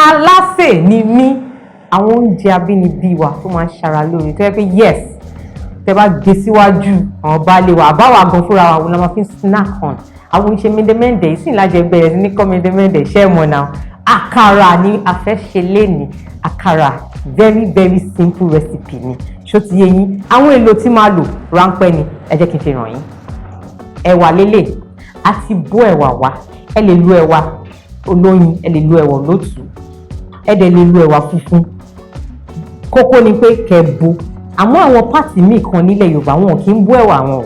Alásè ni mí. Àwọn oúnjẹ abínibí wa tó máa ń ṣara lóore, tó yẹ pé yes, tẹ bá gbé síwájú àwọn baálé wa, àbáwá gan fúnra wa, wọn la máa fi snack on. Àwọn oúnjẹ mẹ́ndẹ́mẹ́ndẹ́ ìsìn lájẹ bẹ̀rẹ̀ sí ní kọ́ mẹ́ndẹ́mẹ́ndẹ́ ṣẹ́ mọ̀ náà. Àkàrà ni a fẹ́ ṣe lénìí. Àkàrà, very very simple recipe ni. Ṣó ti yé yín? Àwọn èlò tí máa lò ráńpẹ́ ni. Ẹ jẹ́ kí n fi ràn yín. Ẹ̀wà lélẹ̀, a ti bó ẹ̀wà wá. Ẹ lè lo ẹ̀wà olóyin, ẹ lè lo ẹ̀wà olótùú, ẹ dẹ̀ lè lo ẹ̀wà funfun. Kókó ni pé kẹ́ bó. Àmọ́ àwọn part míì kan nílẹ̀ Yorùbá, wọn kì í bó ẹ̀wà wọn o.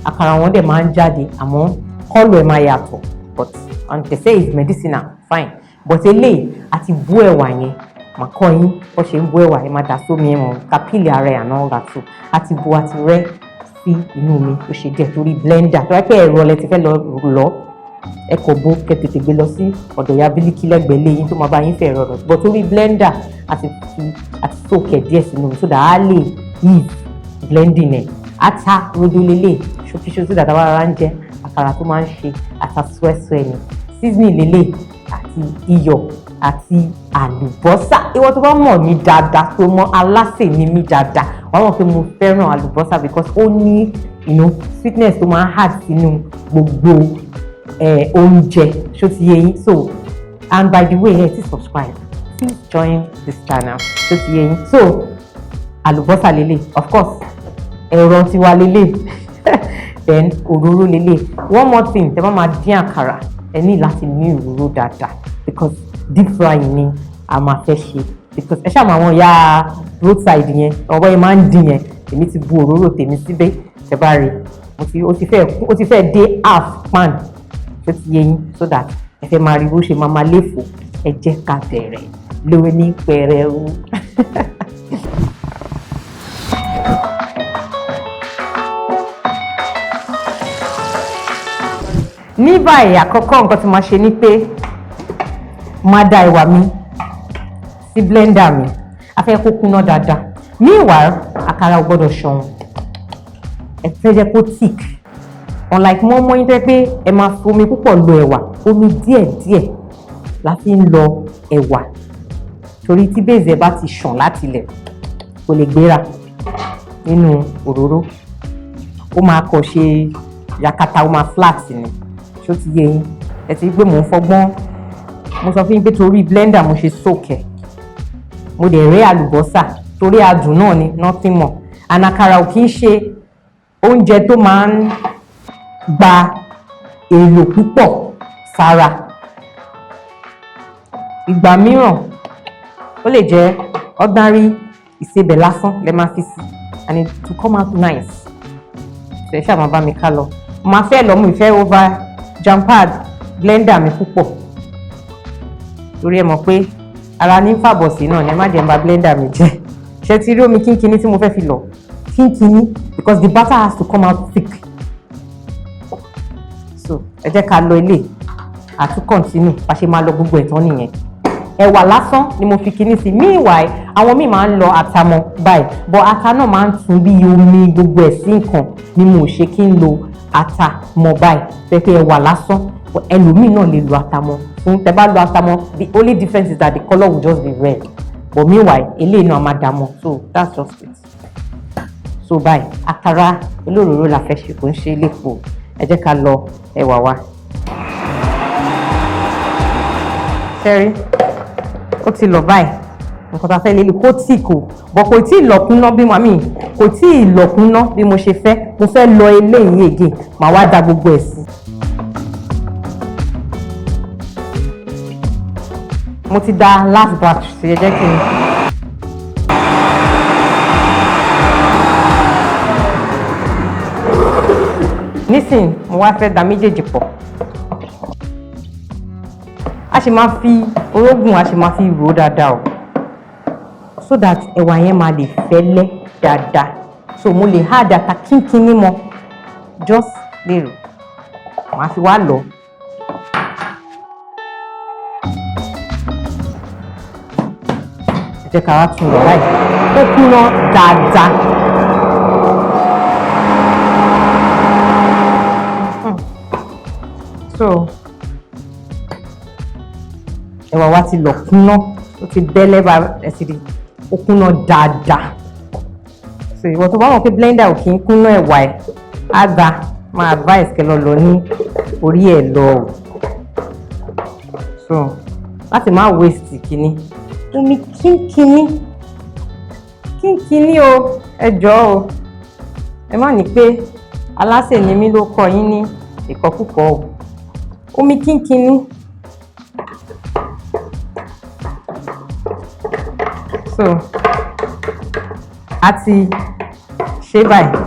Àkàrà wọn dẹ̀ máa ń jáde, àmọ́ colour ẹ̀ máa yàtọ̀, but and they say it's medicinal, fine. But eléyìí, àti bó ẹ̀wà yẹn, màá kọ́ yín bó ṣe ń bó ẹ̀wà. Ẹ máa dà sómi, ẹ̀ mọ̀ kápílì ara ẹ̀ and all that. So àti bó, àti rẹ́ sí inú omi, ó ṣe díẹ̀ torí blender. Tó wáyé pé ẹ̀rọ lẹ ti fẹ́ lọ lọ, ẹ kò bó, kẹ́ tètè gbé lọ sí ọ̀dọ̀ ya bílíkì lẹ́gbẹ̀ẹ́ lẹ́yìn tó máa bá yín fẹ́ ẹ̀rọ rẹ̀. But torí blender, àti fi àti soak ẹ̀ díẹ̀ sínú omi so that á lè ease blending ẹ̀. Ata rodo lélẹ̀, ṣókíṣókí dàda wà rárá ń jẹ àkàrà tó máa ń ṣe ata swẹ́swẹ́ ni. Seasoning lélẹ̀, àti iyọ̀ àti àlùbọ́sà. Ìwọ tó bá mọ̀ mí dáadáa, tó mọ̀ Alásè ni mí dáadáa, wàá mọ̀ pé mo fẹ́ràn àlùbọ́sà because ó ní sweetness tó máa ń add sínú gbogbo oúnjẹ. Ṣó ti yé yín? So, and by the way, ẹ ti subscribe, please join this channel. Ṣó ti yé yín? So àlùbọ́sà lélẹ̀, of course ẹ̀rọ tiwa lélẹ̀, then òróró lélẹ̀. One more thing, tẹ́ bá máa dín àkàrà, ẹ ní láti ní òróró dáadáa because deep frying ni a máa fẹ́ ṣe, because ẹ ṣáà mọ àwọn ìyá roadside yẹn, ọwọ́ yẹn máa ń dín yẹn. Èmi ti bu òróró tèmi síbẹ̀. Tẹ́ bá rí, mo ti ó ti fẹ́ dé half pan. Ṣó ti yé yín? So that ẹ fẹ́ máa rí bó ṣe máa máa léfò. Ẹ jẹ́ ká bẹ̀rẹ̀ lóní pẹrẹu. Ní báyìí, àkọ́kọ́ nǹkan tí màá ṣe ni pé máa da ẹ̀wà mi sí blender mi. A fẹ́ kó kúnná dáadáa. Meanwhile, àkàrà ò gbọ́dọ̀ ṣọ̀hún. Ẹ fẹ́ jẹ́ kó thick, unlike mọ́ínmọ́ín tó yẹ pé ẹ máa fi omi púpọ̀ lọ ẹ̀wà. Omi díẹ̀díẹ̀ la fi ń lọ ẹ̀wà, torí tí base ẹ̀ bá ti ṣàn láti ilẹ̀, kò lè gbéra nínú òróró, ó máa kọ̀ ṣe yakata, ó máa flat ni. Ṣó ti yé yín? Ẹ ti rí pé mò ń fọgbọ́n. Mo sọ fún yín pé torí blender mo ṣe soak ẹ̀. Mo dẹ̀ rẹ́ àlùbọ́sà torí adùn náà ni, nothing more. And àkàrà ò kì í ṣe oúnjẹ tó máa ń gba èlò púpọ̀ sára. Ìgbà mìíràn, ó lè jẹ́ ordinary ìsebẹ̀ lásán lẹ máa fi sí and it will come out nice. Ṣe ṣáà máa bá mi ká lọ. Màá fẹ́ lọ mú ìfẹ́ over jam pad blender mi púpọ̀, torí ẹ mọ̀ pé ara ní fàbọ̀sí náà ni. Ẹ má jẹ́ n bà blender mi jẹ́. Ṣe ti rí omi kínkínní tí mo fẹ́ fi lọ? Kínkínní, because the batter has to come out thick. So ẹ jẹ́ ká lọ ilé àtún continue bá ṣe máa lọ gbogbo ẹ̀ tán nìyẹn. Ẹ̀wà lásán ni mo fi kíní sí. Meanwhile, àwọn míì máa ń lọ ata mọ́ báyìí, but ata náà máa ń tún bí omi gbogbo ẹ̀ sí nǹkan ni. Mo ṣe kí n lo ata mọ́ báyìí, fẹ́ pé ẹ̀wà lásán. Ẹlòmíì náà lè lo ata mọ́ fún. Tẹ́ bá lo ata mọ́, the only difference is that the colour will just be red. But meanwhile, eléyìí náà máa dà mọ́. So that's just it. So báyìí, àkàrà olóròró la fẹ́ ṣe, kò ń ṣe lépo. Ẹ jẹ́ ká lọ ẹ̀wà wa. Ṣẹ́rí, ó ti lọ báyìí. Nǹkan tá a fẹ́ lélẹ̀, kó tí kò bọ̀, kò tí ì lọ̀kúnná bí mo àmì, kò tí ì lọ̀kúnná bí mo ṣe fẹ́. Mo fẹ́ lọ eléyìí again, màá wá da gbogbo ẹ̀ sí. Mo ti da last batch sí. Ẹ jẹ́ kí n. Nísìn, mo wá fẹ́ da méjèèjì pọ̀. A sì máa fi orógùn, a sì máa fi rò ó dáadáa o, so that ẹ̀wà yẹn máa lè fẹ́lẹ́ dáadáa. So mo lè add ata kínkínní mọ́, just lè rò, màá fi wá lọ. Ẹ jẹ́ ká wá tún lọ báyìí, ó kúnná dáadáa. So Ẹ̀wà wa ti lọ̀ kúnná, ó ti bẹ́lẹ́ bá ẹ ti rí, ó kúnná dáadáa. So ìwọ tó bá mọ̀ pé blender ò kí ń kúnná ẹ̀wà ẹ̀ á gba, máa advice kẹ́ lọ lọ ní orí ẹ̀ lọ o. So láti má waste kínní, omi kínkínní kínkínní o, ẹ jọ̀ọ́ o, ẹ má ní pé alásè ni mí ló kọ́ yín ní ìkọ́kúkọ́ o. Omi kínkínní. So a ti ṣe báyìí,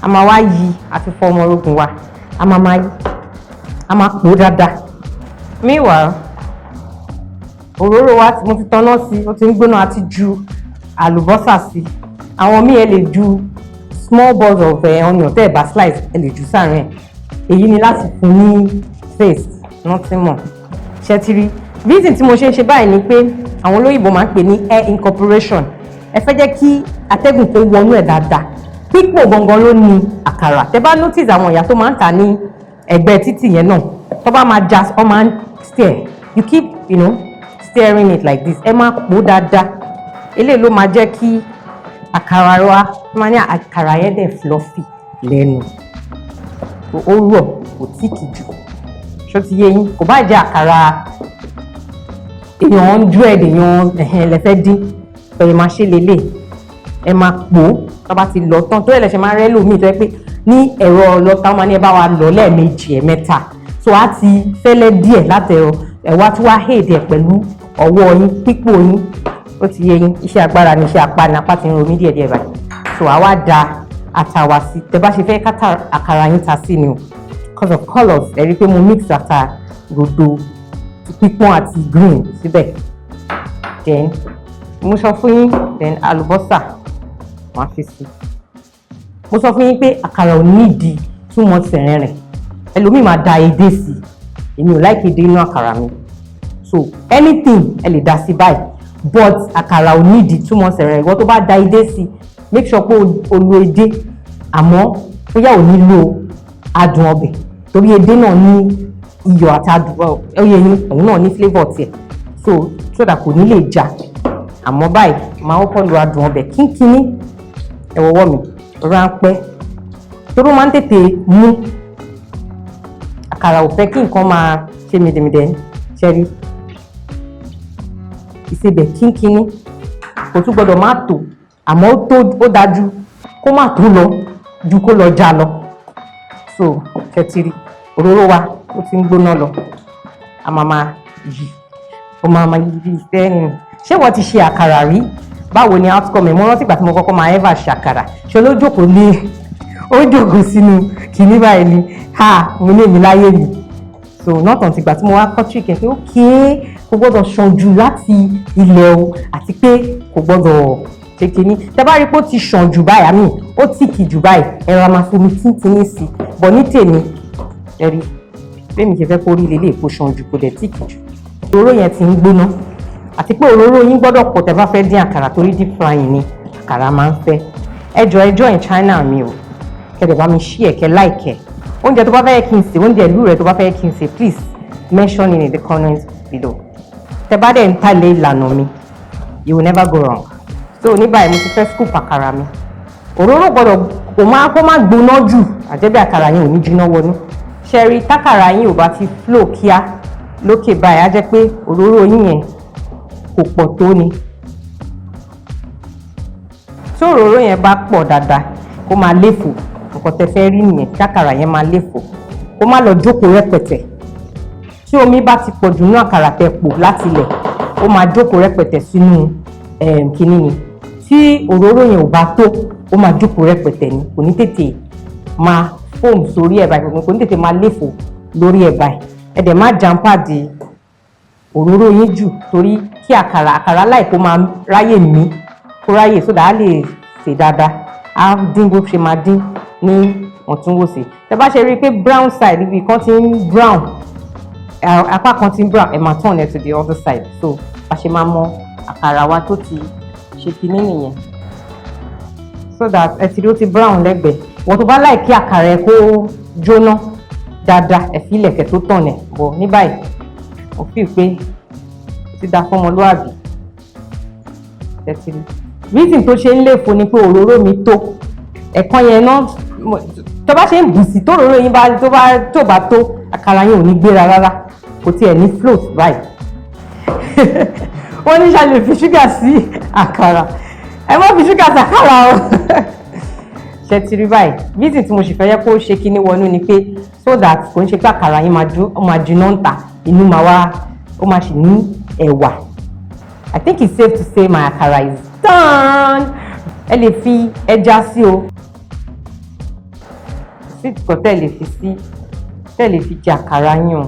a máa wá yí àti fọ ọmọ orogun wa, a máa máa yí, a máa pò dáadáa. Meanwhile, òróró wa mo ti tanná sí, ó ti ń gbóná, àti ju àlùbọ́sà sí. Àwọn míì, ẹ lè ju small balls of onion tẹ́ ẹ bá slice, ẹ lè jù sáàrin ẹ̀. Èyí ni láti fún ní taste, nothing more. Ṣẹ́ ti rí reason tí mo ṣe ń ṣe báyìí ni pé àwọn olóyìnbó máa ń pè ní air incorporation. Ẹ fẹ́ jẹ́ kí atẹ́gùn kó wọnú ẹ̀ dáadáa. Pípò gangan ló ní àkàrà. Tẹ́ bá notice, àwọn ìyá tó máa ń tà ní ẹ̀gbẹ́ títì yẹn náà, tó bá máa já, ọ máa ń stir. You keep stirring it like this. Ẹ máa pò dáadáa. Eléyìí ló máa jẹ́ kí àkàrà wa máa ní àkàrà yẹn dẹ̀ fluffy lẹ́nu, ó rọ̀, kò thick jù. Ṣó ti yé yín? Kò bá jẹ́ àkàrà èèyàn 100, èèyàn ẹ̀hẹ́n lẹ fẹ́ dín, pẹ̀lú máa ṣe lélẹ̀, ẹ máa pò ó. Tó bá ti lọ tán, tó yẹ lẹ́sẹ̀ máa rẹ́ lómi, tó yẹ pé ní ẹ̀rọ ọlọ́ta, wọn máa ní ẹ bá wa lọ lẹ́ẹ̀mejì, ẹ̀mẹ́ta, so á ti fẹ́lẹ́ díẹ̀ látẹ̀rọ ẹ̀wá tí wàá hèdè ẹ̀ pẹ̀lú ọwọ́ yín, pípò yín. Ó ti yé yín? Iṣẹ́ agbára ni iṣẹ́ apá ni apá ti ń ro mí díẹ̀díẹ̀ báyìí. So àwa da ata wa sí. Tẹ bá ṣe fẹ́ kátà àkàrà yín ta sí ni o. Because of colours, ẹ rí i pé mo mix ata rodo pípọ́n àti green síbẹ̀. Then mo sọ fún yín, then àlùbọ́sà màá fi sí. Mo sọ fún yín pé àkàrà ò nídìí too much sẹ̀rẹ̀rẹ̀. Ẹlòmíì máa da edé sí. Èmi ò like edé inú àkàrà mi, so anything ẹ lè dá sí báyìí, but àkàrà ò nídìí too much sẹ̀rẹ̀rẹ̀. Ìwọ tó bá da edé sí, make sure pé o lo edé, àmọ́ bóyá ò ní lo adùn ọbẹ̀, torí edé náà ní iyọ̀ àti adùn ẹyẹ yín, òun náà ní flavour tiẹ̀, so that kò ní lè jà. Àmọ́ báyìí, máa kọ́kọ́ lo adùn ọbẹ̀ kínkínní. Ẹ wọ́wọ́ mi ráńpẹ́, torí ó máa ń tètè mú. Àkàrà ò fẹ́ kí nǹkan máa ṣe mìdìmìdì. Ṣẹ́rí ìsebẹ̀ kínkínní, kò tún gbọdọ̀ má tó, àmọ́ ó tó, ó dájú kó má tó lọ ju kó lọ já lọ. So kẹtìrì òróró wa, ó ti ń gbóná lọ, a máa máa yí, ó máa máa yí bí sẹ́yìn. Ṣé wọ́n ti ṣe àkàrà rí? Báwo ni outcome ẹ̀? Mo rántí ìgbà tí mo kọ́kọ́ máa ever ṣe àkàrà, ṣe ló jókòó ní, ó jókòó sínú kìíní báyìí ni. Ha, mo ní èmi láyé mi. So not until ìgbà tí mo wá kọ́ trick ẹ̀ pé okay, kò gbọ́dọ̀ ṣàn jù láti ilẹ̀ o, àti pé kò gbọ́dọ̀ ṣe kìíní. Tẹ bá rí pé ó ti ṣàn jù báyìí, àmì ó thick jù báyìí, ẹ̀rọ máa fomi tíntìní sí i. Bọ̀ ní tèmi, ẹ̀rí bẹ́ẹ̀ mi ṣe fẹ́ kó rí lélẹ̀, kó ṣàn jù, kó dẹ̀ thick jù. Òróró yẹn ti ń gbóná, àti pé òróró yín gbọ́dọ̀ pọ̀ tẹ́ bá fẹ́ dín àkàrà, torí deep frying ni àkàrà máa ń fẹ́. Ẹ jọ̀ọ́, ẹ join channel mi o, kẹ́ dẹ̀ bá mi share, kẹ́ like ẹ̀. Oúnjẹ tó bá fẹ́ kí n sè, oúnjẹ ìlú rẹ tó bá fẹ́ kí n sè, please mention it in the comments below. Tẹ́ bá dẹ̀ ń tẹ̀lé ìlànà mi, you will never go wrong. So ní báyìí, mo ti fẹ́ scoop àkàrà mi. Òróró gbọ́dọ̀ kò má kó má gbóná jù, àjẹbí àkàrà yín ò ní jiná wọnú. Ṣẹ́rí tákàrà yín ò bá ti flow kíá lókè báyìí, á jẹ́ pé òróró yín yẹn kò pọ̀ tó ni. Tí òróró yẹn bá pọ̀ dáadáa, kó máa léfò. Nǹkan tẹ́ fẹ́ rí nìyẹn, kí àkàrà yẹn máa léfò, kó má lọ jókòó rẹpẹtẹ. Tí omi bá ti pọ̀ jù nínú àkàrà tẹ́ pò láti ilẹ̀, ó máa jókòó rẹpẹtẹ sínú kínní ni. Tí òróró yẹn ò bá tó, ó máa jókòó rẹpẹtẹ ni, kò ní tètè máa foam sórí ẹ̀ báyìí, kò ní tètè máa léfò lórí ẹ̀ báyìí. Ẹ dẹ̀ má jàǹpá di òróró yín jù, torí kí àkàrà láì kó máa ráyè mí, kó ráyè sódà á lè sè dáadáa, á dín bó ṣe máa dín ní wọ̀ntúnwòsì. Tẹ́ bá ṣe rí i pé brown side ibi kan ti ń brown, apá kan ti ń brown, ẹ máa turn it to the other side. So bá ṣe máa mọ àkàrà wa tó ti ṣe kinní nìyẹn. So that ẹ ti rí, ó ti brown lẹ́gbẹ̀ẹ́. Wọ́n tó bá láì kí àkàrà ẹ kó jóná dáadáa, ẹ fi ilẹ̀kẹ̀ tó tàn ẹ̀ bọ̀. Ní báyìí, mo fi pé Ti da fọmọlúwàbí. Tẹ́tí reason tó ṣe ń léfo ni pé òróró mi tó ẹ̀kan yẹn náà. Tó bá ṣe ń bù sí, tó òróró yín bá tó bá tó bá tó, àkàrà yín ò ní gbéra rárá, kò tiẹ̀ ní float báyìí. Wọ́n ní ṣá lè fi ṣúgà sí àkàrà? Ẹ má fi ṣúgà sí àkàrà o. Ṣe ti rí báyìí? Reason tí mo sì fẹ́ yẹ kó ṣe kíní wọnú ni pé so that kò ń ṣe pé àkàrà yín máa jiná ń tà, inú máa wá, ó máa sì ní ẹ̀wà. I think it's safe to say my àkàrà is done. Ẹ lè fi ẹja sí o, sí nǹkan tẹ́ lè fi sí, tẹ́ lè fi jẹ àkàrà yín o.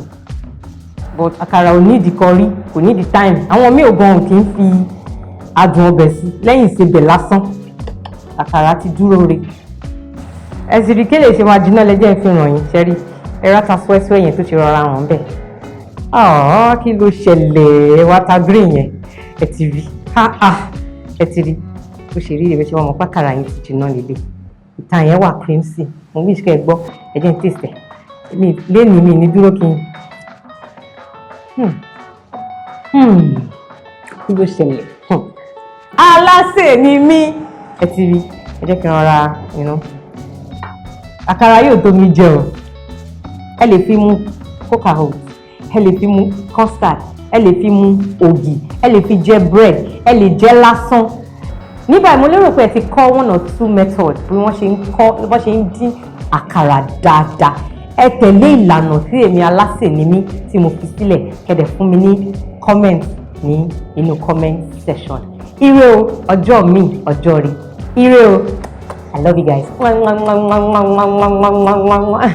But àkàrà ò nídìí curry, kò nídìí thyme. Àwọn míì ò gan kì í fi adùn ọbẹ̀ sí lẹ́yìn ìsebẹ̀ lásán, àkàrà ti dúró re. Ẹ sì rí kéle ṣe máa jiná lẹ́jẹ̀ ń fi ràn yín ṣẹ́rí. Ẹ ráta swẹ́swẹ́ yẹn tó ṣe rọra hàn bẹ́ẹ̀. Ọ̀ọ́, kí ló ṣẹlẹ̀? Ẹ wá ta green yẹn, ẹ ti rí? Ha ha, ẹ ti rí bó ṣe rí? Ìrẹsì ṣe wọn mọ̀ pàkàrà yín ti jiná lélẹ̀. Ìta yẹn wà crimson. Mo wish kẹ́ ẹ gbọ́. Ẹ jẹ́ n taste ẹ̀. Mi lénìí, mi ní dúró kí n kí ló ṣẹlẹ̀? Alásè ni mí. Ẹ ti rí? Ẹ jẹ́ kí n rọra àkàrà yóò tó mi jẹ o. Ẹ lè fi mu coca oat, ẹ lè fi mu custard, ẹ lè fi mu ògì, ẹ lè fi jẹ bread, ẹ lè jẹ lásán. Ní báyìí, mo lérò pé ẹ ti kọ́ one or two method bí wọ́n ṣe ń kọ́, bí wọ́n ṣe ń dín àkàrà dáadáa. Ẹ tẹ̀lé ìlànà tí èmi Alásè ni mí tí mo fi sílẹ̀. Kẹ́dẹ̀ fún mi ní comment ní inú comment section. Ire o, ọjọ́ mi ọjọ́ rí. Ire o. I love you guys. Mwah, mwah, mwah, mwah, mwah, mwah, mwah, mwah, mwah.